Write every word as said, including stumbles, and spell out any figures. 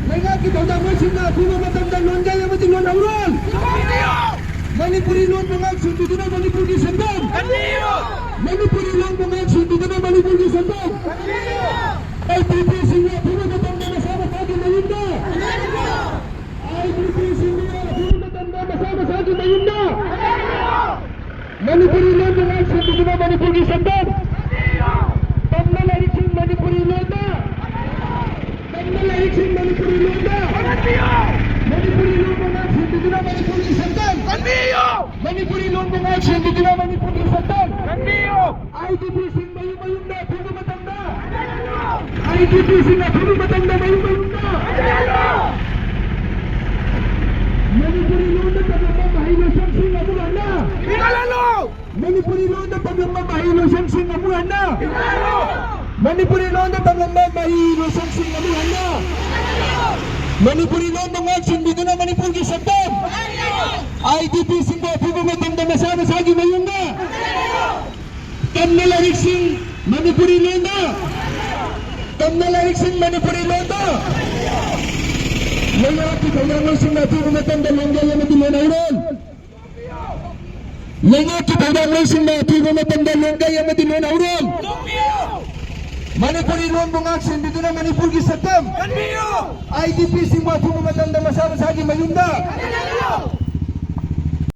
ꯂꯩꯉꯥꯛꯀꯤ ꯊꯧꯗꯥꯡꯂꯣꯏꯁꯤꯡꯅ ꯑꯊꯨꯕ ꯃꯇꯝꯗ ꯂꯣꯟꯒꯩ ꯑꯃꯗꯤ ꯂꯣꯟꯍꯧꯔꯣꯜ, ꯃꯅꯤꯄꯨꯔꯤ ꯂꯣꯟꯕꯨ ꯉꯥꯛ ꯁꯦꯟꯕꯤꯗꯨꯅ ꯃꯅꯤꯄꯨꯔꯒꯤ ꯁꯛꯇꯝ, ꯃꯅꯤꯄꯨꯔꯤ ꯂꯣꯟꯕꯨ ꯉꯥꯛ ꯁꯦꯟꯕꯤꯗꯨꯅ ꯃꯅꯤꯄꯨꯔꯒꯤ ꯁꯛꯇꯝ, ꯑꯥꯏ ꯗꯤ ꯄꯤꯁꯤꯡꯅ ꯑꯊꯨꯕ ꯃꯇꯝꯗ ꯃꯁꯥ ꯃꯁꯥꯒꯤ ꯃꯌꯨꯝꯗ, ꯑꯥꯏ ꯗꯤ ꯄꯤꯁꯤꯡꯅ ꯑꯊꯨꯕ ꯃꯇꯝꯗ ꯃꯁꯥ ꯃꯁꯥꯒꯤ ꯃꯌꯨꯝꯗ ꯃꯅꯤꯄꯨꯔꯤ ꯂꯣꯟꯕꯨ ꯉꯥꯛ ꯁꯦꯟꯕꯤꯗꯨꯅ ꯃꯅꯤꯄꯨꯔꯒꯤ ꯁꯛꯇꯝ, ꯇꯝꯕ ꯂꯥꯏꯔꯤꯛꯁꯤꯡ ꯃꯅꯤꯄꯨꯔꯤ ꯂꯣꯟꯗ, ꯇꯝꯕ ꯂꯥꯏꯔꯤꯛꯁꯤꯡ ꯃꯅꯤꯄꯨꯔꯤ ꯂꯣꯟꯗ, ꯃꯅꯤꯄꯨꯔꯤ ꯂꯣꯟꯕꯨ ꯉꯥꯛ ꯁꯦꯟꯕꯤꯗꯨꯅ ꯃꯅꯤꯄꯨꯔꯒꯤ ꯁꯛꯇꯝ, ꯃꯅꯤꯄꯨꯔꯤ ꯂꯣꯟꯕꯨ ꯉꯥꯛ ꯁꯦꯟꯕꯤꯗꯨꯅ ꯃꯅꯤꯄꯨꯔꯒꯤ ꯁꯛꯇꯝ, ꯑꯥꯏ ꯗꯤ ꯄꯤꯁꯤꯡ ꯃꯌꯨꯝ ꯃꯌꯨꯝꯗ ꯑꯊꯨꯕ ꯃꯇꯝꯗ, ꯑꯥꯏ ꯗꯤ ꯄꯤꯁꯤꯡ ꯑꯊꯨꯕ ꯃꯇꯝꯗ ꯃꯌꯨꯝ ꯃꯌꯨꯝꯗ ꯃꯅꯤꯄꯨꯔꯤ ꯂꯣꯟꯗ ꯇꯝꯂꯝꯕ ꯃꯍꯩ ꯂꯣꯏꯁꯪꯁꯤꯡ ꯑꯃꯨꯛ ꯍꯟꯅ, ꯃꯅꯤꯄꯨꯔꯤ ꯂꯣꯟꯗ ꯇꯝꯂꯝꯕ ꯃꯍꯩ ꯂꯣꯏꯁꯪꯁꯤꯡ ꯑꯃꯨꯛ ꯍꯟꯅ, ꯃꯅꯤꯄꯨꯔꯤ ꯂꯣꯟꯗ ꯇꯝꯂꯝꯕ ꯃꯍꯩ ꯂꯣꯏꯁꯪꯁꯤꯡ ꯑꯃꯨꯛ ꯍꯟꯅ, ꯃꯅꯤꯄꯨꯔꯤ ꯂꯣꯟꯕꯨ ꯉꯥꯛ ꯁꯦꯟꯕꯤꯗꯨꯅ ꯃꯅꯤꯄꯨꯔꯒꯤ ꯁꯛꯇꯝ, ꯑꯥꯏ ꯗꯤ ꯄꯤꯁꯤꯡꯕꯨ ꯑꯊꯨꯕ ꯃꯇꯝꯗ ꯃꯁꯥ ꯃꯁꯥꯒꯤ ꯃꯌꯨꯝꯗ, ꯇꯝꯕ ꯂꯥꯏꯔꯤꯛꯁꯤꯡ ꯃꯅꯤꯄꯨꯔꯤ ꯂꯣꯟꯗ, ꯇꯝꯕ ꯂꯥꯏꯔꯤꯛꯁꯤꯡ ꯃꯅꯤꯄꯨꯔꯤ ꯂꯣꯟꯗ, ꯂꯩꯉꯥꯛꯀꯤ ꯊꯧꯗꯥꯡꯂꯣꯏꯁꯤꯡꯅ ꯑꯊꯨꯕ ꯃꯇꯝꯗ ꯂꯣꯟꯒꯩ ꯑꯃꯗꯤ ꯂꯣꯟꯍꯧꯔꯣꯜ, ꯂꯩꯉꯥꯛꯀꯤ ꯊꯧꯗꯥꯡꯂꯣꯏꯁꯤꯡꯅ ꯑꯊꯨꯕ ꯃꯇꯝꯗ ꯂꯣꯟꯒꯩ ꯑꯃꯗꯤ ꯂꯣꯟꯍꯧꯔꯣꯜ, ꯃꯅꯤꯄꯨꯔꯤ ꯂꯣꯟꯕꯨ ꯉꯥꯛ ꯁꯦꯟꯕꯤꯗꯨꯅ ꯃꯅꯤꯄꯨꯔꯒꯤ ꯁꯛꯇꯝ, ꯑꯥꯏ ꯗꯤ ꯄꯤꯁꯤꯡꯕꯨ ꯑꯊꯨꯕ ꯃꯇꯝꯗ ꯃꯁꯥ ꯃꯁꯥꯒꯤ ꯃꯌꯨꯝꯗ,